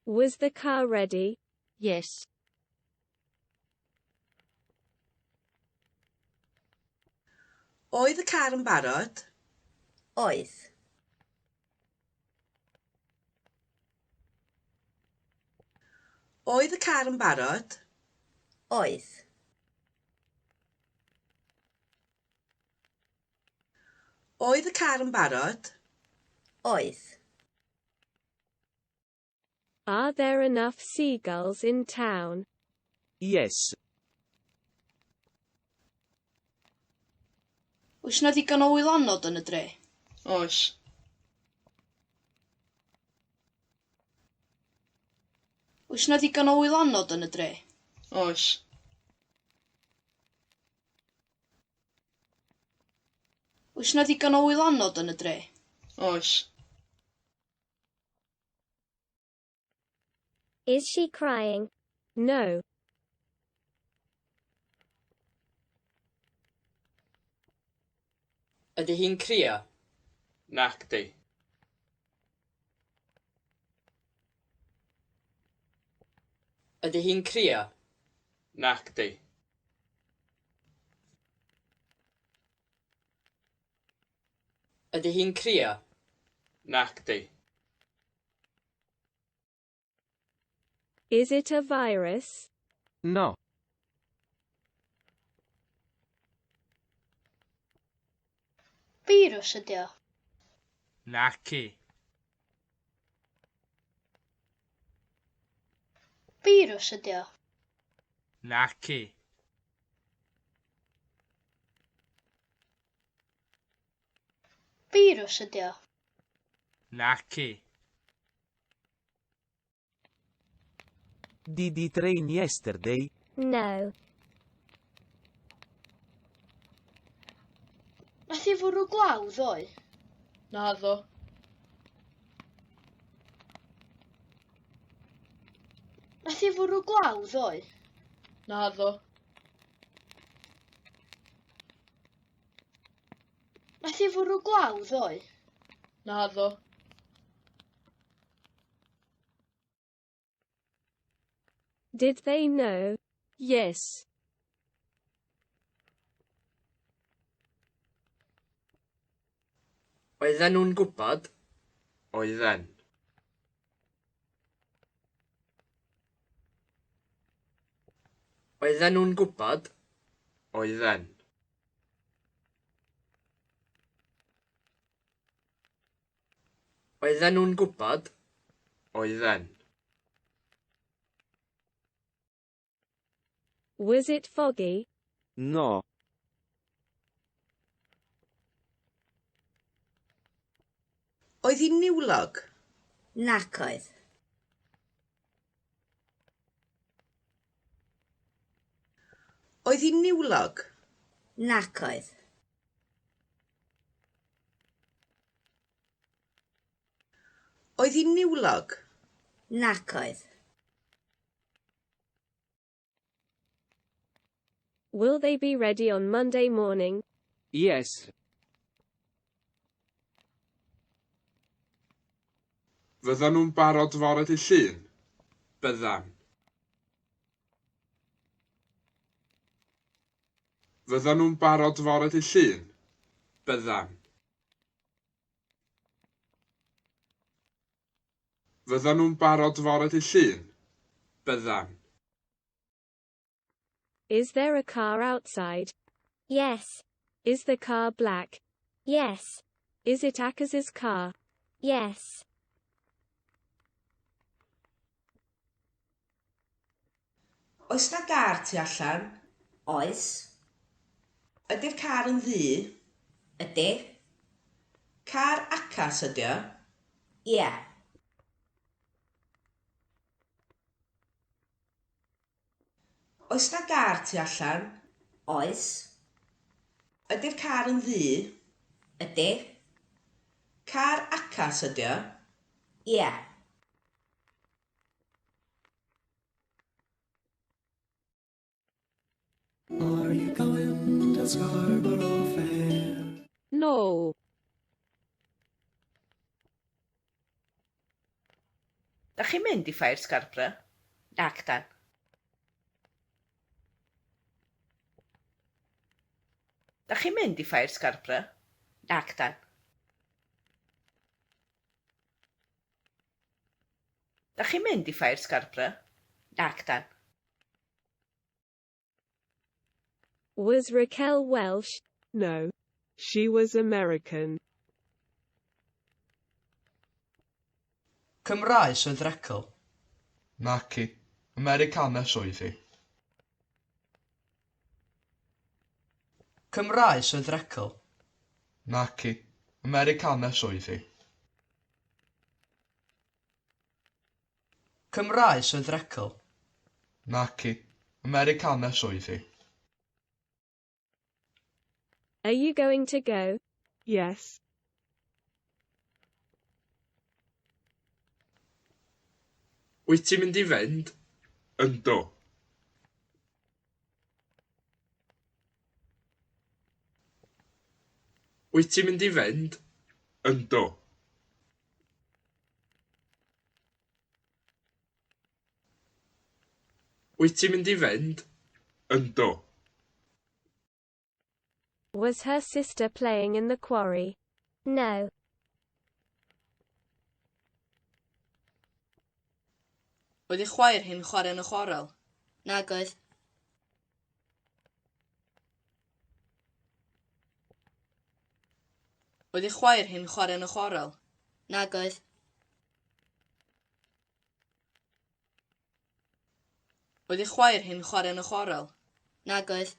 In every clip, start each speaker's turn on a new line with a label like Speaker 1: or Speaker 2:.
Speaker 1: Was the car ready?
Speaker 2: Yes.
Speaker 3: Oedd y car yn barod?
Speaker 4: Oedd.
Speaker 3: Oedd y car yn barod?
Speaker 4: Oedd.
Speaker 3: Oedd y car yn barod?
Speaker 4: Oedd.
Speaker 1: Are there enough seagulls in town?
Speaker 5: Yes.
Speaker 6: Oes 'na ddigon o wylanod yn y dre?
Speaker 7: Oes.
Speaker 6: Oes 'na ddigon o wylanod yn y dre?
Speaker 7: Oes.
Speaker 6: Oes 'na ddigon o wylanod yn y dre?
Speaker 7: Oes.
Speaker 8: Is she crying?
Speaker 1: No.
Speaker 9: Ydy hi'n crio?
Speaker 7: Nacdi.
Speaker 9: Ydy hi'n crio?
Speaker 7: Nacdi.
Speaker 9: Ydy hi'n crio?
Speaker 7: Nacdi.
Speaker 1: Is it a virus?
Speaker 5: No.
Speaker 6: Feirws ydy o.
Speaker 10: Naci.
Speaker 6: Feirws ydy o.
Speaker 10: Naci.
Speaker 6: Feirws ydy o.
Speaker 10: Naci.
Speaker 5: Did it rain yesterday?
Speaker 8: No.
Speaker 6: Nath hi fwrw glaw ddoe?
Speaker 7: Naddo.
Speaker 6: Nath hi fwrw glaw ddoe?
Speaker 7: Naddo.
Speaker 6: Nath hi fwrw glaw ddoe?
Speaker 7: Naddo.
Speaker 1: Did they know?
Speaker 2: Yes.
Speaker 9: Oedden nhw'n gwybod?
Speaker 7: Oedden.
Speaker 9: Oedden nhw'n gwybod?
Speaker 7: Oedden.
Speaker 9: Oedden nhw'n gwybod?
Speaker 7: Oedden.
Speaker 1: Was it foggy?
Speaker 5: No.
Speaker 3: Oedd hi'n niwlog?
Speaker 4: Nac oedd.
Speaker 3: Oedd hi'n niwlog?
Speaker 4: Nac oedd.
Speaker 3: Oedd hi'n niwlog?
Speaker 4: Nac oedd.
Speaker 1: Will they be ready on Monday morning?
Speaker 5: Yes.
Speaker 7: Fyddan nhw'n barod fore dydd Llun? Byddan. Fyddan nhw'n barod fore dydd Llun? Byddan. Fyddan nhw'n barod fore dydd Llun? Byddan.
Speaker 1: Is there a car outside?
Speaker 8: Yes.
Speaker 1: Is the car black?
Speaker 8: Yes.
Speaker 1: Is it Akaz's car?
Speaker 8: Yes.
Speaker 3: Oes 'na gar tu allan?
Speaker 4: Oes.
Speaker 3: Ydy'r car yn ddu?
Speaker 4: Ydy.
Speaker 3: Car Acas ydy o?
Speaker 4: Ia.
Speaker 3: Oes 'na gar tu allan?
Speaker 4: Oes.
Speaker 3: Ydy'r car yn ddu?
Speaker 4: Ydy.
Speaker 3: Car Acas ydy o?
Speaker 4: Ia.
Speaker 11: Are you going to Scarborough Fair?
Speaker 2: No.
Speaker 3: Dach chi'n mynd i ffair Scarborough? Nac 'dan. Dach chi'n mynd i ffair Scarborough? Nac 'dan. Dach chi'n mynd i ffair Scarborough? Nac 'dan.
Speaker 1: Was Raquel Welch?
Speaker 12: No. She was American.
Speaker 9: Cymraes oedd Rachael.
Speaker 7: Naci. Americanes oedd hi.
Speaker 9: Cymraes oedd Rachael.
Speaker 7: Naci. Americanes oedd hi.
Speaker 9: Cymraes oedd Rachael.
Speaker 7: Naci. Americanes oedd hi.
Speaker 1: Are you going to go?
Speaker 12: Yes.
Speaker 7: Wyt ti'n mynd i fynd? Yndw. Wyt ti'n mynd i fynd? Yndw. Wyt ti'n mynd i fynd? Yndw.
Speaker 1: Was her sister playing in the quarry?
Speaker 8: No.
Speaker 6: Oedd ei chwaer hi'n chwarae yn y chwarel?
Speaker 2: Nag oedd.
Speaker 6: Oedd ei chwaer hi'n chwarae yn y chwarel?
Speaker 2: Nag oedd.
Speaker 6: Oedd ei chwaer hi'n chwarae yn y chwarel?
Speaker 2: Nag oedd.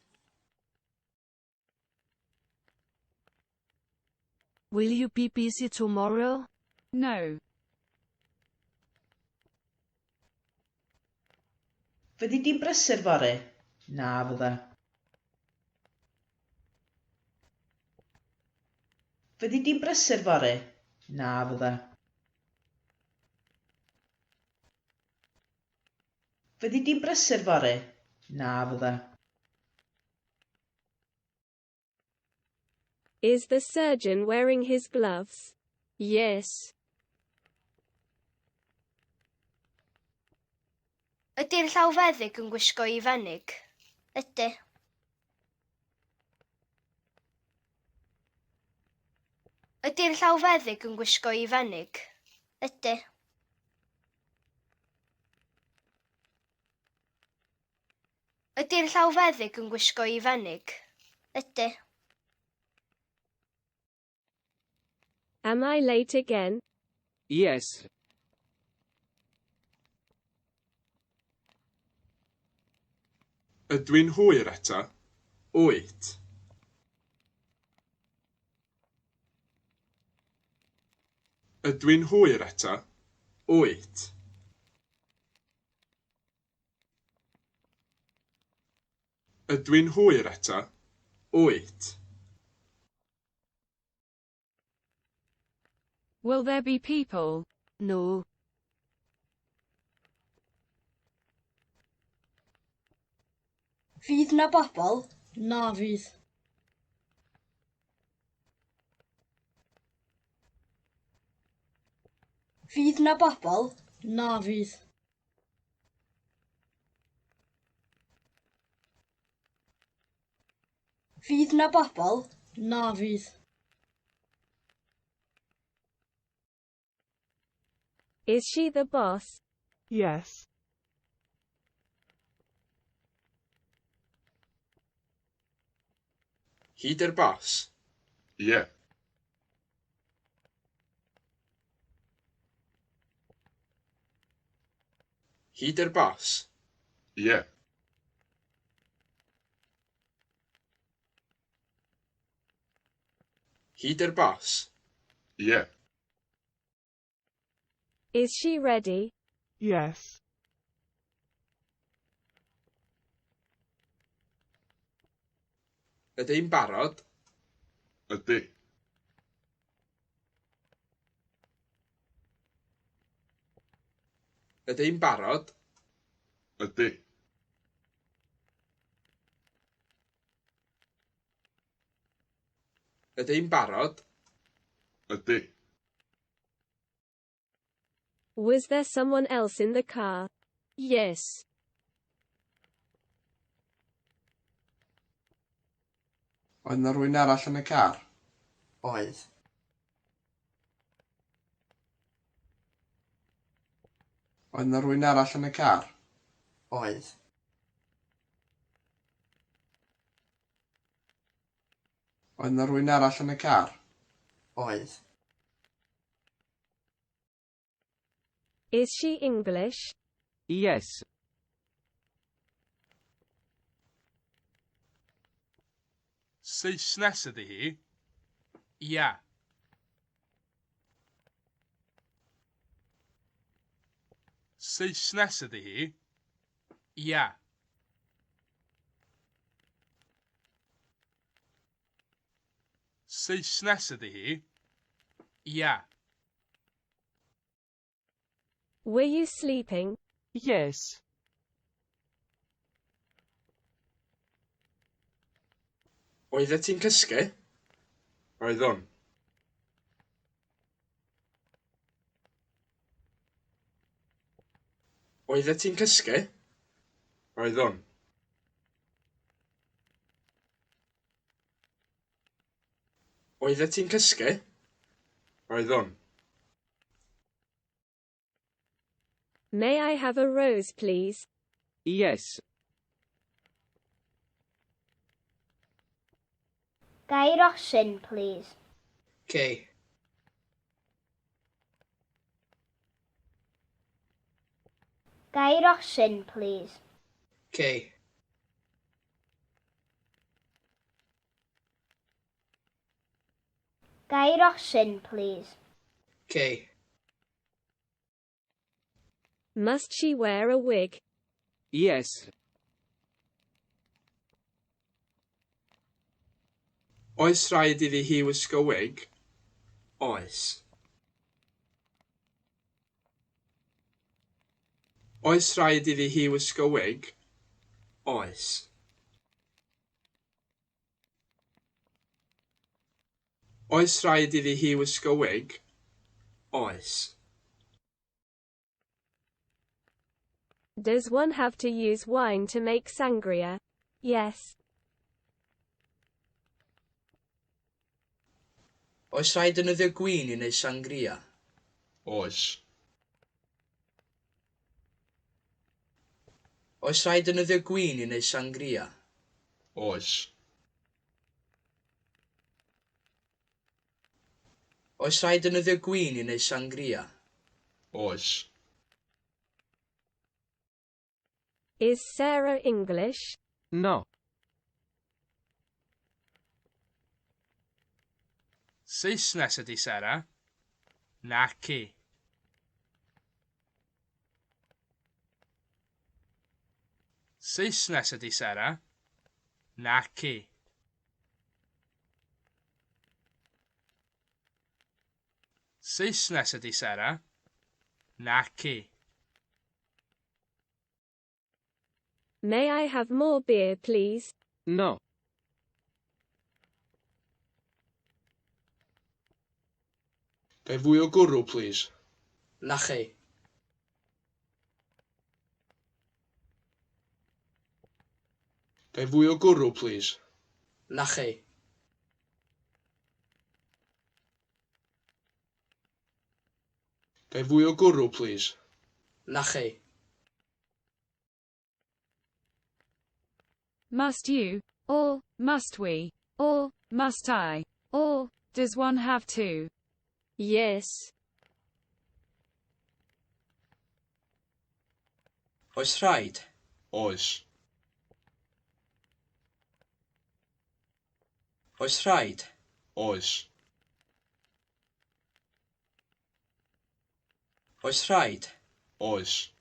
Speaker 13: Will you be busy tomorrow?
Speaker 14: No.
Speaker 3: Fyddi di'n brysur fory? Na fydda. Fyddi di'n brysur fory? Na fydda. Fyddi di'n brysur fory? Na fydda.
Speaker 1: Is the surgeon wearing his gloves?
Speaker 2: Yes.
Speaker 15: Ydy'r llawfeddyg yn gwisgo ei fenig?
Speaker 8: Ydy.
Speaker 15: Ydy'r llawfeddyg yn gwisgo ei fenig?
Speaker 8: Ydy.
Speaker 15: Ydy'r llawfeddyg yn gwisgo ei fenig?
Speaker 8: Ydy.
Speaker 1: Am I late again?
Speaker 5: Yes.
Speaker 7: Ydw i'n hwyr eto? Wyt. Ydw i'n hwyr eto? Wyt. Ydw i'n hwyr eto? Wyt.
Speaker 14: Will there be people?
Speaker 13: No.
Speaker 6: Fydd 'na bobl? Na fydd. Fydd 'na bobl? Na fydd. Fydd 'na bobl? Na fydd.
Speaker 1: Is she the boss?
Speaker 12: Yes.
Speaker 7: Hi 'di'r bos? Ie. Hi 'di'r bos? Ie. Hi 'di'r bos? Ie.
Speaker 1: Is she ready?
Speaker 12: Yes.
Speaker 7: Ydy hi'n barod? Ydy. Ydy hi'n barod? Ydy. Ydy hi'n barod? Ydy.
Speaker 1: Was there someone else in the car?
Speaker 2: Yes.
Speaker 7: Oedd 'na rywun arall yn y car?
Speaker 9: Oedd.
Speaker 7: Oedd 'na rywun arall yn y car?
Speaker 9: Oedd.
Speaker 7: Oedd 'na rywun arall yn y car?
Speaker 9: Oedd.
Speaker 1: Is she English?
Speaker 5: Yes.
Speaker 10: Saesnes ydy hi. Ia. Saesnes ydy hi. Ia. Saesnes ydy hi. Ia.
Speaker 1: Were you sleeping?
Speaker 12: Yes.
Speaker 7: Oeddet ti'n cysgu? Oeddwn. Oeddet ti'n cysgu? Oeddwn. Oeddet ti'n cysgu? Oeddwn.
Speaker 1: May I have a rose, please?
Speaker 5: Yes.
Speaker 8: Ga i rosyn, plîs?
Speaker 9: Cei.
Speaker 8: Ga i rosyn, plîs?
Speaker 9: Cei.
Speaker 8: Ga i rosyn, plîs?
Speaker 9: Cei.
Speaker 1: Must she wear a wig?
Speaker 5: Yes.
Speaker 7: Oes rhaid iddi hi wisgo wig? Oes. Oes rhaid iddi hi wisgo wig? Oes. Oes rhaid iddi hi wisgo wig? Oes.
Speaker 1: Does one have to use wine to make sangria? Yes.
Speaker 9: Oes rhaid defnyddio gwin i wneud sangria?
Speaker 7: Oes.
Speaker 9: Oes rhaid defnyddio gwin i wneud sangria?
Speaker 7: Oes.
Speaker 9: Oes rhaid defnyddio gwin i wneud sangria?
Speaker 7: Oes.
Speaker 1: Is Sarah English?
Speaker 5: No.
Speaker 10: Saesnes ydy Sara. Naci. Saesnes ydy Sara. Naci. Saesnes ydy Sara. Naci.
Speaker 1: May I have more beer, please?
Speaker 5: No.
Speaker 7: Ga i fwy o gwrw, plîs?
Speaker 9: Naci.
Speaker 7: Ga i fwy o gwrw, plîs?
Speaker 9: Naci.
Speaker 7: Ga i fwy o gwrw, plîs?
Speaker 9: Naci.
Speaker 14: Must you, or, must we, or, must I, or, does one have to?
Speaker 2: Yes.
Speaker 9: Oes rhaid?
Speaker 7: Oes.
Speaker 9: Oes rhaid?
Speaker 7: Oes.
Speaker 9: Oes rhaid?
Speaker 7: Oes.